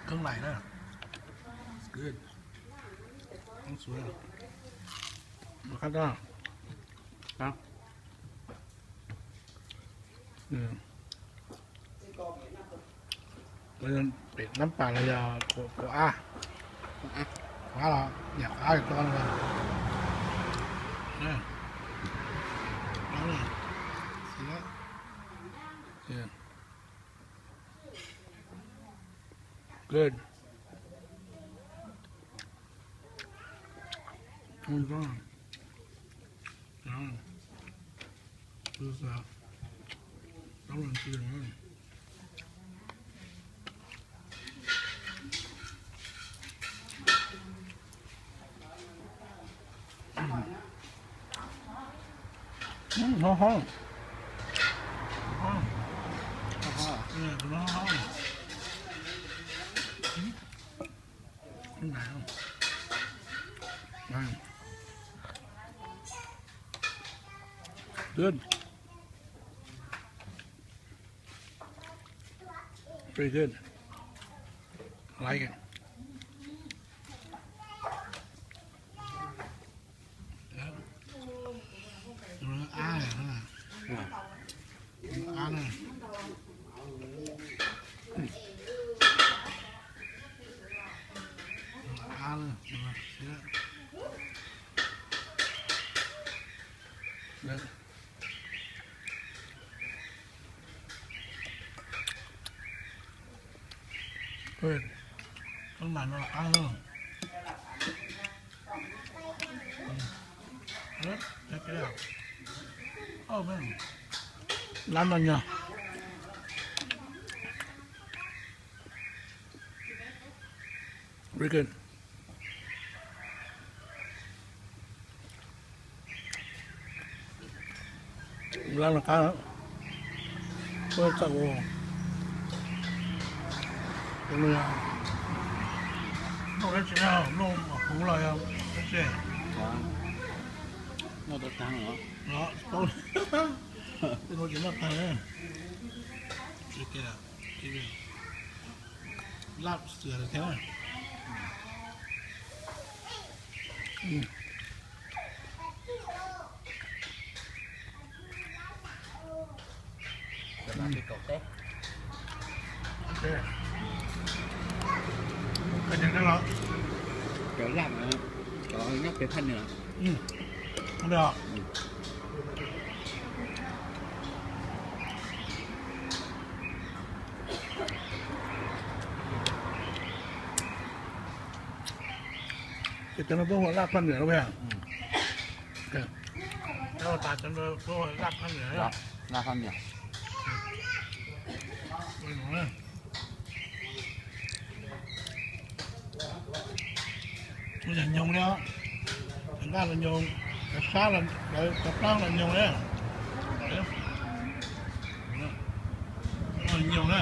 Khab lais na. Good. Khab suav. Khab dab. Pem nab pas los yog kuv ab? Kuv ab los nyam kuv ab to no. Good. Hov hov. Good. Pretty good. I like it. Ab, ab na. Ab na. Ab na. Lab no nyog. Very good. Lab no qab, puab txawj ua. Noj dab tsi na, noj kuv los yog dab tsi? Noj tau tag los? Tsis noj tag. Lab xwm thiab. Cov laj mas cov nyob pem phaj nws. Ces cov no puab hu ua laj phaj nws lawm. Laj phaj nws. Kuv yog nyoog li os. Cov nqaj los nyoog, cov sab, cov plaab los nyoog li. Nyoog na.